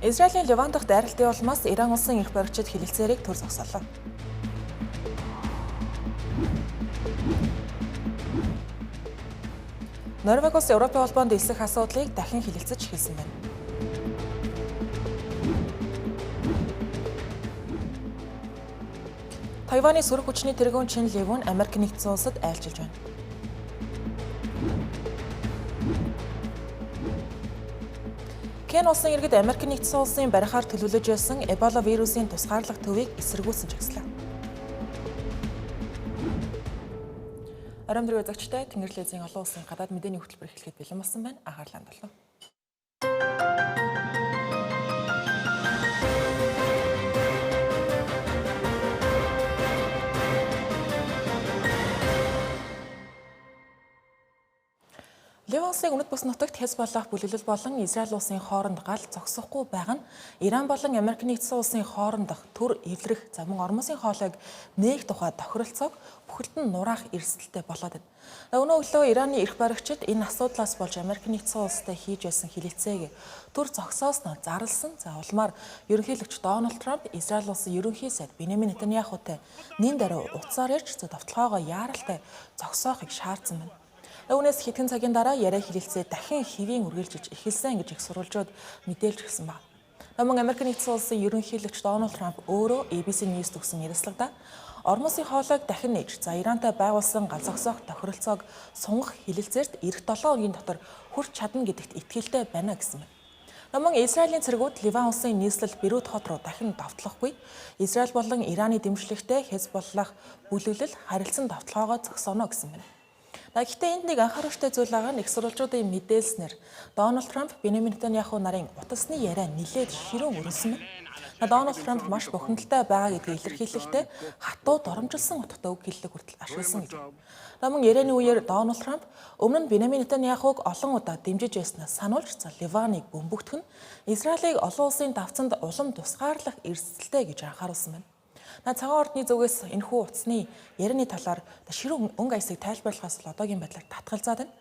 Израилийн Ливан дахь дайралтын улмаас Иран улсын эрх баригчид хэлэлцээрийг төр зогсоолоо. Норвеги улс Европын холбоонд элсэх асуудлыг дахин хэлэлцэж эхэлсэн байна. Тайваны сөрөг хүчний тэргүүн Чин Ливун Америк нэгдсэн улсад айлчилж байна. Кен улсын иргэд Америк нэгдсэн улсын барихаар төлөвлөж байсан Эбола вирусын тусгаарлах төвийг эсэргүүцсэн жагслаа. Оройн дөрөв үзэгчтэй Тэнгэрлээзийн олон улсын гадаад мэдээний хөтөлбөр эхлэхэд бэлэн болсон байна. Анхаарлаа хандуулна. Ливан улсын өмнөд бүс нутагт Хезболлах бүлэглэл болон Израиль улсын хооронд гал зогсохгүй байгаа нь Иран болон Америк нэгдсэн улсын хоорондох төр эвлэрэх за мөн Ормосын хоолойг нээх тухай тохиролцоог бүхэлд нь нураах эрсдэлтэй болоод байна. Өнөө өглөө Ираны эрх баригчид энэ асуудлаас болж Америк нэгдсэн улстай хийж байсан хэлэлцээг төр зогсоосноо зарласан. За улмаар ерөнхийлөгч Дональд Трамп Израиль улсын ерөнхий сайд Бенямин Нетаньяхутай нин даруй утсаар ярьж довтлогоогоо яаралтай зогсоохыг шаардсан байна. Үүнээс хэдхэн цагийн дараа яриа хэлэлцээ дахин хэвийн үргэлжилж эхэлсэн гэж их сурвалжууд мэдээлж ирсэн байна. Мөн Америк нэгдсэн улсын ерөнхийлөгч Дональд Трамп өөрөө ABC News төгсөн ярилцлагадаа Ормосын хоолойг дахин нээж, за Ирантай байгуулсан гал зогсоох тохиролцоог сунгах хэлэлцээрт ирэх 7 хоногийн дотор хүрч чадна гэдэгт итгэлтэй байна гэсэн байна. Мөн Израилийн цэргүүд Ливан улсын нийслэл Бейрут хот руу дахин довтлохгүй. Израиль болон Ираны дэмжлэгтэй Хезболлах бүлэглэл харилцан довтлогоогоо зогсооно гэсэн байна. Гэхдээ энд нэг анхааруулжтай зүйл байгаа нь их сурвалжуудын мэдээлснээр Дональд Трамп Бенямин Нетаньяху нарын утасны яриа нилээд ширүүн өрнөсөн байна. Дональд Трамп маш бухимдалтай байгаа гэдгийг илэрхийлэхдээ хатуу доромжилсан утгатай үг хэллэг хүртэл ашигласан гэж. Мөн ярианы үеэр Дональд Трамп өмнө нь Бенямин Нетаньяхуг олон удаа дэмжиж байснаа сануулж за Ливаныг бөмбөгдөх нь Израилийг олон улсын давцанд улам тусгаарлах эрсдэлтэй гэж анхааруулсан байна. Цагаан ордны зүгээс энэхүү утасны ярианы талаар ширүүн өнгө аясыг тайлбарлахаас л одоогийн байдлаар татгалзаад байна.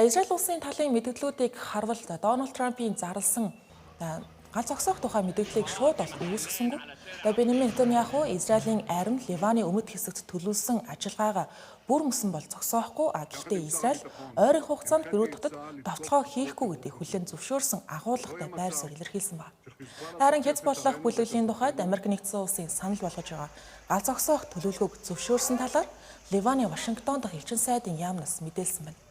Израиль улсын талын мэдээллүүдийг харвал Дональд Трампын зарласан гал зогсоох тухай мэдээллийг шууд ол үүсгэсэнгүй. Бенямин Нетаньяху Израилийн арми Ливаны өмнөд хэсэгт төлөвлөсөн ажиллагаагаа бүр мөсөн бол зогсоохгүй. Гэхдээ Израиль ойрын хугацаанд Бейрут хотод довтлогоо хийхгүй гэдгийг хүлээн зөвшөөрсөн агуулгатай байр суурь илэрхийлсэн байна. Харин Хезболлах бүлэглэлийн тухайд Америк нэгдсэн улсын санал болгож байгаа гал зогсоох төлөвлөгөөг зөвшөөрсөн талаар Ливаны Вашингтон дахь элчин сайдын яамнаас мэдээлсэн байна.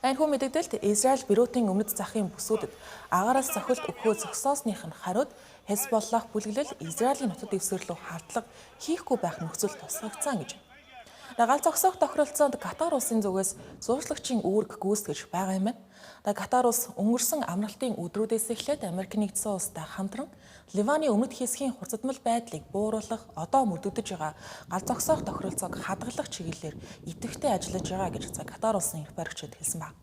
Энэхүү мэдээлэлд Израиль Бейрутын өмнөд захын бүсүүдэд агаараас цохилт өгөхөө зогсоосных нь хариуд Хезболлах бүлэглэл Израилийн нутаг дэвсгэр рүү халдлага хийхгүй байх нөхцөл тусгагдсан гэж. Гал зогсоох тохиролцоонд Катар улсын зүгээс зуурчлагчийн үүрэг гүйцэтгэж байгаа юм байна. Катар улс өнгөрсөн амралтын өдрүүдээс эхлээд Америк нэгдсэн улстай хамтран Ливаны өмнөд хэсгийн хурцдмал байдлыг бууруулах, одоо мөрдөгдөж байгаа гал зогсоох тохиролцоог хадгалах чиглэлээр идэвхтэй ажиллаж байгаа гэж Катар улсын эрх баригчид хэлсэн байна.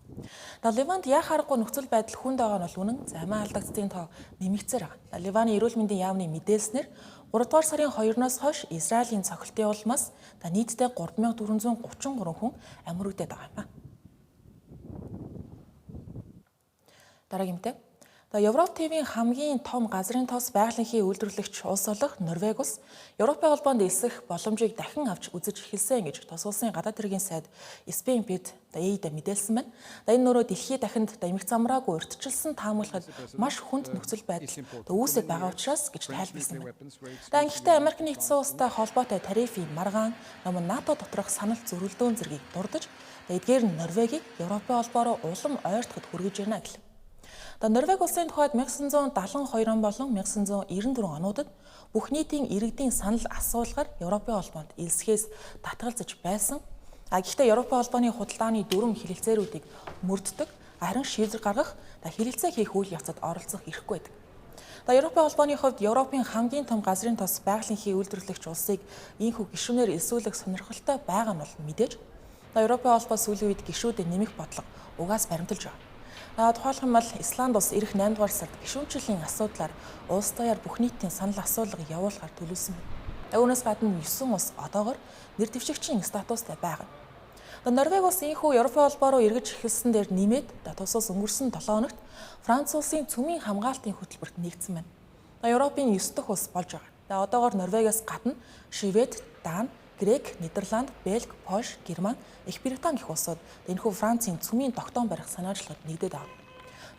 Ливанд яах аргагүй нөхцөл байдал хүнд байгаа нь бол үнэн. Амиа алдагдсны тоо нэмэгдсээр байгаа. Ливаны эрүүл мэндийн яамны мэдээлснээр 3 дугаар сарын 2-ноос хойш Израилийн цохилтын улмаас нийтдээ 3433 хүн амь хүрэгдээд байгаа юм а. Дараагийн мэдээ. Европ ТV-ийн хамгийн том газрын тос байгалийн үйлдвэрлэгч улс болох Норвеги улс Европын холбоонд элсэх боломжийг дахин авч үзэж эхэлсэн гэж тус улсын гадаад хэргийн сайд Спен Пит Эйда мэдээлсэн байна. Энэ нөрөө дэлхийд дахинд эмх замраагүй урьдчилсан таамаглахад маш хүнд нөхцөл байдал үүсэт байгаа учраас гэж тайлбарласан байна. Гэхдээ Америк нэгдсэн улстай холбоотой тарифын маргаан, НАТО доторх санал зөрөлдөөн зэргийг дурдж, эдгээр нь Норвегийг Европын холбоо руу улам ойртоход хүргэж байна гэлээ. Норвеги улсын тухайд 1972 он болон 1994 онуудад бүх нийтийн иргэдийн санал асуулгаар Европын холбоонд элсэхээс татгалзаж байсан. Гэхдээ Европын холбооны худалдааны дүрм хэлэлцээрүүдийг мөрддөг, харин шийдвэр гаргах, хэлэлцээ хийх үйл явцад оролцох эрхгүй байдаг. Европын холбооны хувьд Европын хамгийн том газрын тос байгалийн хий үйлдвэрлэгч улсыг ийнхүү гишүүнээр элсүүлэх сонирхолтой байгаа нь бол мэдээж. Европын холбоо сүүлийн үед гишүүдэд нэмэх бодлого угаас баримталж байна. Тухайлах юм бол Исланд улс ирэх 8 дугаар сард гишүүнчлэлийн асуудлаар улс даяар бүх нийтийн санал асуулга явуулахар төлөвлөсөн байна. Үүнээс гадна 9 улс одоогор нэр дэвшигчийн статустай байгаа. Норвеги улс ийнхүү Европын холбоо руу эргэж эхэлсэн дээр нэмээд тус улс өнгөрсөн 7 хоногт Франц улсын цөмийн хамгаалтын хөтөлбөрт нэгдсэн байна. Европын 9 дахь улс болж байгаа. Одоогоор Норвегиас гадна Швед, Дани, Грек, Нидерланд, Бельги, Польш, Герман, Их Британи гэх улсууд энэхүү Францын цөмийн тогтоон барих санаачлагад нэгдээд байгаа.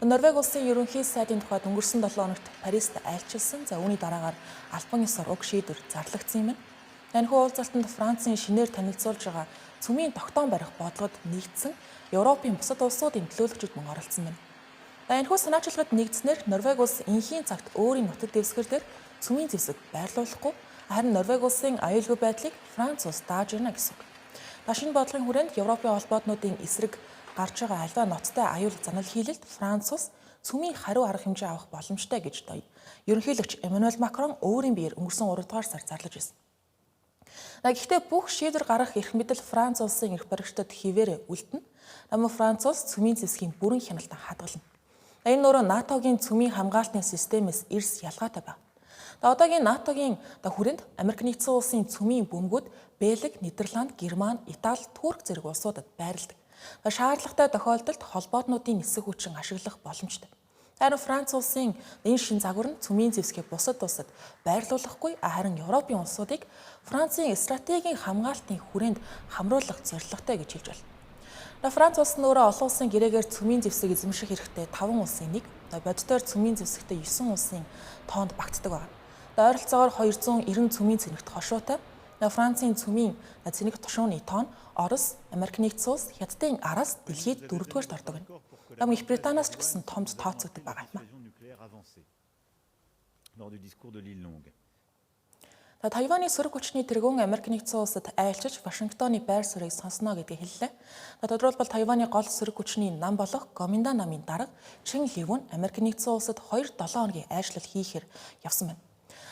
Норвеги улсын ерөнхий сайдын тухайд өнгөрсөн 7 хоногт Парист айлчилсан. За үүний дараагаар албан ёсоор уг шийдвэр зарлагдсан юм байна. Энэхүү уулзалтанд Францын шинээр танилцуулж байгаа цөмийн тогтоон барих бодлогод нэгдсэн Европын бусад улсуудын төлөөлөгчид мөн оролцсон байна. Энэхүү санаачлагад нэгдснээр Норвеги улс энхийн цагт өөрийн нутаг дэвсгэр дээр цөмийн зэвсэг байрлуулахгүй, харин Норвеги улсын аюулгүй байдлыг Франц улс дааж ирнэ гэсэн үг. Шинэ бодлогын хүрээнд Европын холбоотнуудын эсрэг гарч байгаа аливаа ноцтой аюул занал хийлэлд Франц улс цөмийн хариу арга хэмжээ авах боломжтой гэж ерөнхийлөгч Эммануэль Макрон өөрийн биеэр өнгөрсөн 3 дугаар сар зарлаж байсан. Гэхдээ бүх шийдвэр гаргах эрх мэдэл Франц улсын эрх баригчдад хэвээр үлдэнэ. Намын Франц улс цөмийн зэвсгийн бүрэн хяналтаа хадгална. Энэ нөрөө НАТО-гийн цөмийн хамгаалтын системээс эрс ялгаатай байна. Одоогийн НАТО-гийн хүрээнд Америк нэгдсэн улсын цөмийн бөмбөгүүд Бельги, Нидерланд, Герман, Итали, Турк зэрэг улсуудад байрладаг. Шаардлагатай тохиолдолд холбоотнуудын нисэх хүчин ашиглах боломжтой. Харин Франц улсын энэ шин загвар нь цөмийн зэвсгээ бусад улсад байрлуулахгүй, харин Европын улсуудыг Францын стратегийн хамгаалтын хүрээнд хамруулах зорилготой гэж хэлж байна. Франц улс нь өөрөө олон улсын гэрээгээр цөмийн зэвсэг эзэмших эрхтэй 5 улсын нэг, бодитоор цөмийн зэвсэгтэй 9 улсын тоонд багтдаг байна. Ойролцоогоор 290 цөмийн цэнэгт хошуутай. Францын цөмийн цэнэг тушууны тоон Орос, Америк нэгдсэн улс, Хятадын араас дэлхийд 4-р ордог байна. Нам Их Британиас ч гэсэн томд тооцогддог байгаа юм. Тайваны сөрөг хүчний тэргүүн Америк нэгдсэн улсад айлчилж Вашингтоны байр суурийг сонсно гэдгийг хэллээ. Тодорхойлбол Тайваны гол сөрөг хүчний нам болох Гоминдан намын дарга Чин Ливүн Америк нэгдсэн улсад 2-7 хоногийн айлчлал хийхээр явсан байна.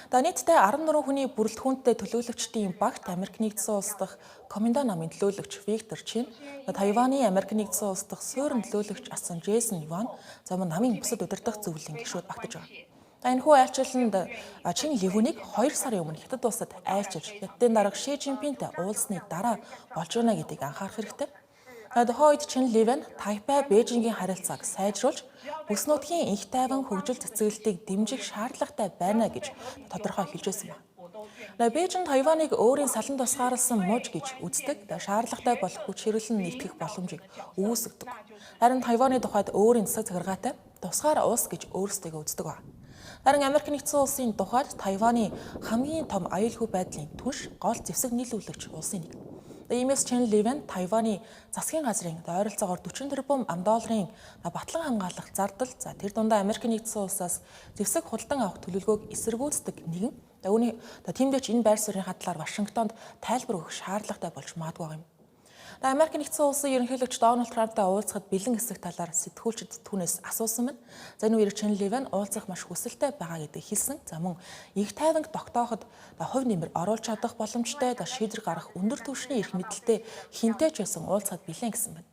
Нийтдээ 14 хүний бүрэлдэхүүнтэй төлөөлөгчдийн багт Америк нэгдсэн улс дахь Коминдан намын төлөөлөгч Виктор Чин, Тайваны Америк нэгдсэн улс дахь суурин төлөөлөгч асан Джейсон Юан, за мөн намын бусад удирдах зөвлөлийн гишүүд багтаж байгаа. Энэхүү айлчлаланд Чин Ливүнийг 2 сарын өмнө Хятад улсад айлчилж Хятадын дарга Ши Цзиньпинтэй уулзсны дараа болж байна гэдгийг анхаарах хэрэгтэй. Тухайн үед Чин Ливэн Тайпай Бээжингийн харилцааг сайжруулж бүс нутгийн энх тайван хөгжил цэцэглэлтийг дэмжих шаардлагатай байна гэж тодорхой хэлж байсан байна. Бээжин Тайваныг өөрийн салан тусгаарласан муж гэж үздэг. Шаардлагатай болох хүч хэрэглэн нэгтгэх боломжийг үүсгэдэг. Харин Тайваны тухайд өөрийн засаг захиргаатай тусгаар улс гэж өөрсдийгөө үздэг байна. Харин Америк нэгдсэн улсын тухайд Тайваны хамгийн том аюулгүй байдлын түнш гол зэвсэг нийлүүлэгч улсын нэг. Иймээс Чен Ливен Тайваны засгийн газрын ойролцоогоор 40 тэрбум долларын батлан хамгаалах зардал, за тэр дундаа Америк нэгдсэн улсаас зэвсэг худалдан авах төлөвлөгөөг эсэргүүцдэг нэгэн. Үүний тэмдэгч энэ байр суурийнхаа талаар Вашингтонд тайлбар өгөх шаардлагатай болж магадгүй юм. Америк нэгдсэн улсын ерөнхийлөгч Дональд Трамптай уулзахад бэлэн хэсэг талаар сэтгүүлчид түүнээс асуусан байна. За энэ үеэр Чен Ливен уулзах маш хүсэлтэй байгаа гэдгийг хэлсэн. За мөн их тайванг тогтооход хувь нэмэр оруулж чадах боломжтой шийдвэр гаргах өндөр түвшний эрх мэдэлтэй хинтэй ч байсан уулзахад бэлэн гэсэн байна.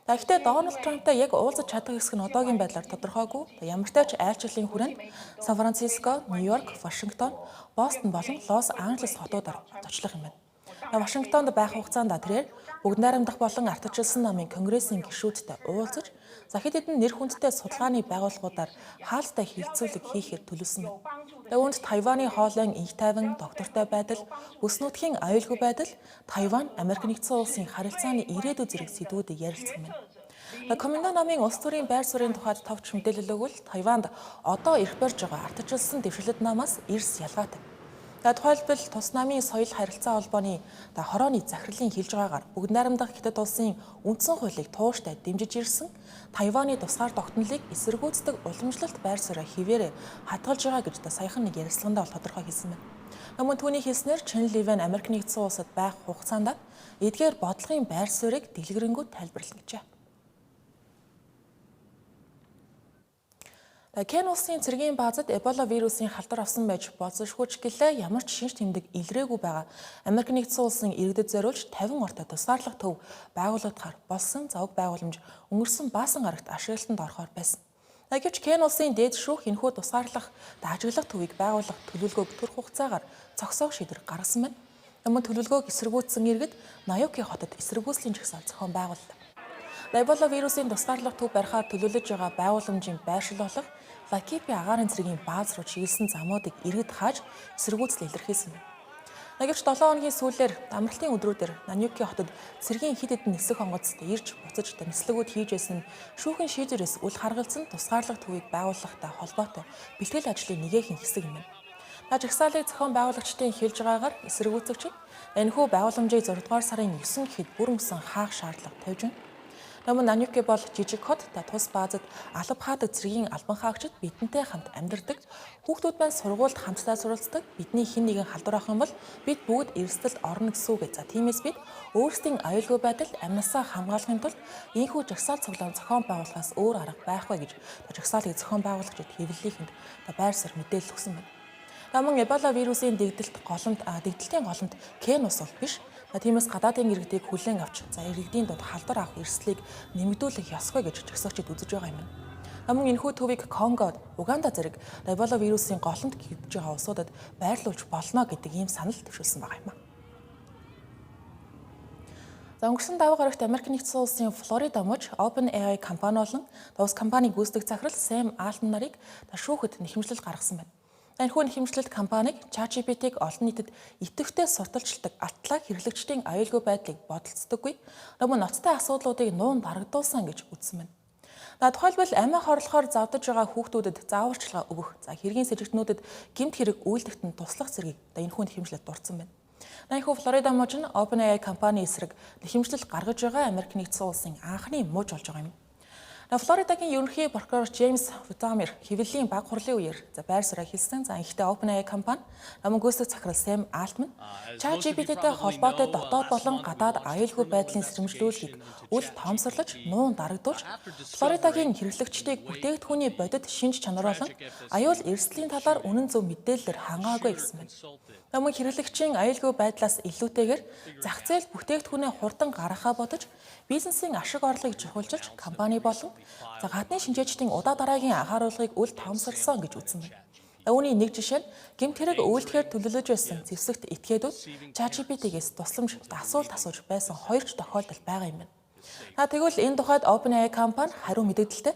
Гэхдээ Дональд Трамптай яг уулзах чадах хэсэг нь одоогийн байдлаар тодорхойгүй. Ямартай ч айлчлалын хүрээнд Сан Франциско, Нью-Йорк, Вашингтон, Бостон болон Лос Анжелес хотуудаар зочлох юм байна. Вашингтонд байх хугацаанд тэрээр бүгд найрамдах болон ардчилсан намын конгрессийн гишүүдтэй уулзаж, за хэд хэдэн нэр хүндтэй судалгааны байгууллагуудаар хаалттай хилцүүлэг хийхээр төлөвлөсөн байна. Үүнд Тайваны хоолойн энх тайван, доктортой байдал, бүс нутгийн аюулгүй байдал, Тайван, Америк нэгдсэн улсын харилцааны ирээдүй зэрэг сэдвүүдийг ярилцсан байна. Коминдан намын улс төрийн байр суурийн тухайд товч мэдээлэл өгвөл Тайванд одоо эрх барьж байгаа ардчилсан дэвшилтэт намаас эрс ялгаатай. Тухайлбал тус намын соёл харилцаа холбооны хорооны захирлын хэлж байгаагаар бүгд найрамдах Хятад улсын үндсэн хуулийг тууштай дэмжиж ирсэн Тайваны тусгаар тогтнолыг эсэргүүцдэг уламжлалт байр сууриа хэвээрээ хадгалж байгаа гэж саяхан нэг ярилцлагандаа бол тодорхой хэлсэн байна. Мөн түүний хэлснээр Чен Ливен Америк нэгдсэн улсад байх хугацаанд эдгээр бодлогын байр суурийг дэлгэрэнгүй тайлбарлана гэжээ. Кен улсын цэргийн баазад Эбола вирусын халдвар авсан байж болзошгүй ч гэлээ ямар ч шинж тэмдэг илрээгүй байгаа. Америк нэгдсэн улсын иргэдэд зориулж 50 ортой тусгаарлах төв байгуулагдахаар болсон зовг байгууламж өнгөрсөн баасан гарагт ашиглалтанд орохоор байсан. Гэвч Кен улсын дээд шүүх энэхүү тусгаарлах ажиглах төвийг байгуулах төлөвлөгөөг түр хугацаагаар зогсоох шийдвэр гаргасан байна. Мөн төлөвлөгөөг эсэргүүцсэн иргэд Наюки хотод эсэргүүцлийн жагсаал зохион байгууллаа. Эбола вирусын тусгаарлах төв барихаар төлөвлөж байгаа байгууламжийн байршил болох Лакипи агаарын цэргийн бааз руу чиглэсэн замуудыг иргэд хааж эсэргүүцэл илэрхийлсэн байна. Гэвч 7 хоногийн сүүлээр амралтын өдрүүдээр Нанюки хотод цэргийн хэд хэдэн нисэх онгоц ирж буцаж нислэгүүд хийж байсан нь шүүхэн шийдвэрээс үл харгалзан тусгаарлах төвийг байгууллагатай холбоотой бэлтгэл ажлын нэгэхэн хэсэг юм байна. Жагсаалыг зохион байгуулагчдын хэлж байгаагаар эсэргүүцэгчид энэхүү байгууламжийг 6 дугаар сарын 9 гэхэд бүр мөсөн хаах шаардлага тавьж байна. Номон Нанюки бол жижиг хот та тус баазад алба хаадаг цэргийн албан хаагчид бидэнтэй хамт амьдардаг. Хүүхдүүд маань сургуульд хамтдаа суралцдаг. Бидний хэн нэгэн халдвар авах юм бол бид бүгд эрсдэлд орно гэсэн үг. За тиймээс бид өөрсдийн аюулгүй байдалд амнасаа хамгаалахын тулд ийхүү жагсаал цуглаан зохион байгуулахаас өөр арга байхгүй гэж жагсаалыг зохион байгуулагчид хэвлэлийнхэнд байр суурь мэдээлэл өгсөн байна. Мөн Эбола вирусын дэгдэлтийн голомт Кен ус бол биш. Тиймээс гадаадын иргэдийг хүлээн авч за иргэдийн дунд халдвар авах эрсдлийг нэмэгдүүлэх ёсгүй гэж жагсаагчид үзэж байгаа юм байна. Мөн энэхүү төвийг Конго, Уганда зэрэг Эбола вирусын голомт гэгдэж байгаа улсуудад байрлуулж болно гэдэг ийм санал төвшүүлсэн байгаа юм. За өнгөрсөн даваа гарагт Америк нэгдсэн улсын Флорида мужи OpenAI компани болон улс компанийн гүйцэтгэх захирал Сэм Алтман нарыг шүүхэд нэхэмжлэл гаргасан байна. Энэхүү нэхэмжлэлд компаниг ChatGPT-г олон нийтэд идэвхтэй сурталчилдаг алтлаг хэрэглэгчдийн аюулгүй байдлыг бодолцдоггүй, мөн ноцтой асуудлуудыг нуун дарагдуулсан гэж үзсэн байна. Тухайлбал амиа хорлохоор завдаж байгаа хүүхдүүдэд зааварчилгаа өгөх, за хэргийн сэжигтнүүдэд гэмт хэрэг үйлдэхт нь туслах зэргийг энэхүү нэхэмжлэлд дурдсан байна. Энэхүү Флорида муж нь OpenAI компани эсрэг нэхэмжлэл гаргаж байгаа Америк нэгдсэн улсын анхны муж болж байгаа юм. Флоридагийн ерөнхий прокурор Джеймс Вудамир хэвлэлийн баг хурлын үеэр за байр сууриа хэлсэн. За ингэхдээ OpenAI компани мөн гүйцэтгэх захирал Сэм Алтман ChatGPT-тэй холбоотой дотоод болон гадаад аюулгүй байдлын сэрэмжлүүлгийг үл тоомсорлож, нуун дарагдуулж, Флоридагийн хэрэглэгчдийг бүтээгдэхүүний бодит шинж чанар болон аюул эрсдлийн талаар үнэн зөв мэдээллээр хангаагүй гэсэн байна. Мөн хэрэглэгчийн аюулгүй байдлаас илүүтэйгээр зах зээлд бүтээгдэхүүнээ хурдан гаргахаа бодож, бизнесийн ашиг орлогыг чухалчилж компани болон за гадны шинжээчдийн удаа дараагийн анхааруулгыг үл тоомсорлсон гэж үзсэн байна. Үүний нэг жишээ нь гэмт хэрэг үйлдэхээр төлөвлөж байсан зэвсэгт этгээдүүд ChatGPT-гээс тусламж асуулт асууж байсан хоёр ч тохиолдол байгаа юм байна. Тэгвэл энэ тухайд OpenAI компани хариу мэдээлэлтэй.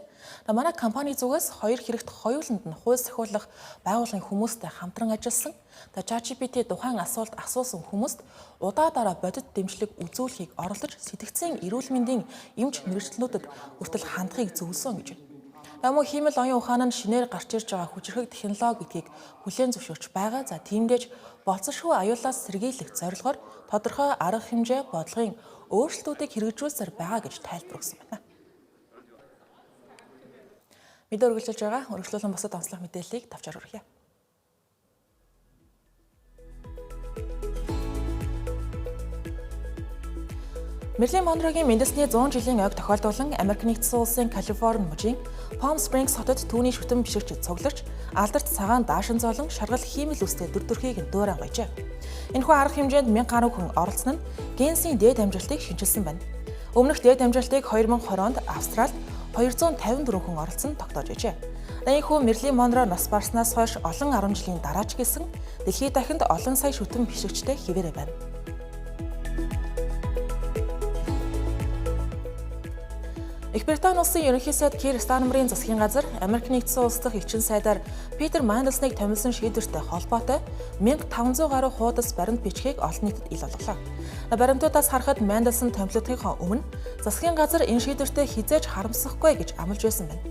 Манай компани зүгээс хоёр хэрэгт хоёуланд нь хууль сахиулах байгууллагын хүмүүстэй хамтран ажилласан. ChatGPT тухайн асуулт асуусан хүмүүст удаа дараа бодит дэмжлэг үзүүлэхийг оролдож сэтгцийн эрүүл мэндийн эмч мэргэжилтнүүдэд хүртэл хандахыг зөвлөсөн гэж байна. Мөн хиймэл оюун ухаан нь шинээр гарч ирж байгаа хүчирхэг технологи гэдгийг хүлээн зөвшөөрч байгаа. За тиймдээж болзошгүй аюулаас сэргийлэх зорилгоор тодорхой арга хэмжээ бодлогын өөрчлөлтүүдийг хэрэгжүүлсээр байгаа гэж тайлбар өгсөн байна. Мэдээ үргэлжилж байгаа. Үргэлжлүүлэн бусад онцлог мэдээллийг тавчаар хүргье. Мерлин Монрогийн мэндэлсний 100 жилийн ойг тохиолдуулан Америк нэгдсэн улсын Калифорни мужийн Palm Springs хотод түүний шүтэн бишигч цугларч алдарт цагаан даашин зоолон шаргал хиймэл үстэй дүр төрхийг нь дуурай гоёжээ. Энэхүү арга хэмжээнд 1000 гаруй хүн оролцсон нь Гиннесийн дээд амжилтыг шинэчилсэн байна. Өмнөх дээд амжилтыг 2020 онд Австралид 254 хүн оролцсон тогтоож байжээ. Энэхүү Мерлин Монро нас барснаас хойш олон 10 жилийн дараа ч гэсэн дэлхийд дахинд олон сая шүтэн бишигчтэй хэвээрээ байна. Их Британи улсын ерөнхий сайд Кир Стармерийн засгийн газар Америк нэгдсэн улс дахь элчин сайдаар Питер Мандельсныг томилсон шийдвэртэй холбоотой 1500 гаруй хуудас баримт бичгийг олон нийтэд ил болголоо. Баримтуудаас харахад Мандельсон томилогдохынхоо өмнө засгийн газар энэ шийдвэртэй хизээж харамсахгүй гэж амлаж байсан байна.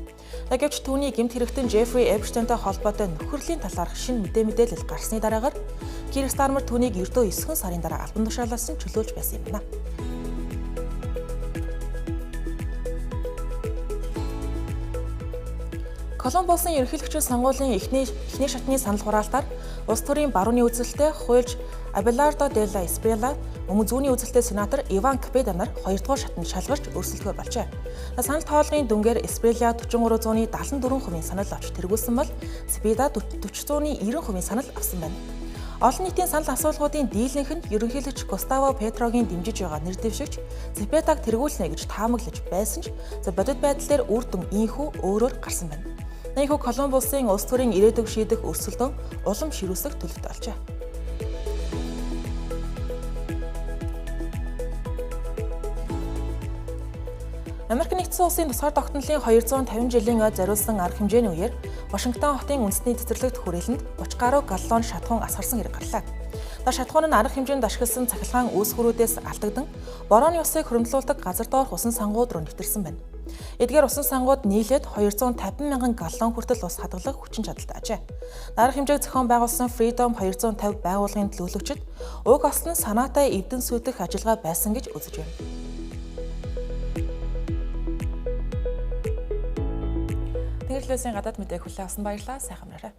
Гэвч түүний гэмт хэрэгтэн Джеффри Эпштейнтэй холбоотой нөхөрлийн талаарх шинэ мэдээлэл гарсны дараагаар Кир Стармер түүнийг ердөө 9 сарын дараа албан тушаалаас нь чөлөөлж байсан юм байна. Колумб улсын ерөнхийлөгчийн сонгуулийн эхний шатны санал хураалтаар улс төрийн барууны үзэлтэй хуульч Абелардо де ла Эспрела, өмнө зүүнний үзэлтэй сенатор Иван Капеда нар хоёрдугаар шатанд шалгарч өрсөлдөхөр болжээ. Санал тоолгын дүнгээр Эспрела 43.74% санал авч тэргүүлсэн бол Спида 40.90% санал авсан байна. Олон нийтийн санал асуулгуудын дийлэнх нь ерөнхийлөгч Густаво Петрогийн дэмжиж байгаа нэр дэвшигч Зепетаг тэргүүлнэ гэж таамаглаж байсан ч бодит байдал дээр үр дүн ийхүү өөрөөр гарсан байна. Энэхүү Колумб улсын улс төрийн ирээдүйг шийдэх өрсөлдөөн улам ширүүсэх төлөвтэй болжээ. Америк нэгдсэн улсын тусгаар тогтнолын 250 жилийн ой зориулсан арга хэмжээний үеэр Вашингтон хотын үндэсний цэцэрлэгт хүрээлэнд 30 гаруй галлон шатахуун асгарсан хэрэг гарлаа. За шатахуун нь арга хэмжээнд ашигласан цахилгаан үүсвэрүүдээс алдагдан борооны усыг хөрөмтлүүлдэг газар доорх усан сангууд руу нэвтэрсэн байна. Эдгээр усан сангууд нийлээд 250 мянган галлон хүртэл ус хадгалах хүчин чадалтай ажээ. Арга хэмжээг зохион байгуулсан Freedom 250 байгууллагын төлөөлөгчид уг ос нь санаатай эвдэн сүйдэх ажиллагаа байсан гэж үзэж байна. Тэнгэрлээсийн гадаад мэдээг хүлээн авсан баярлалаа. Сайхан амраарай.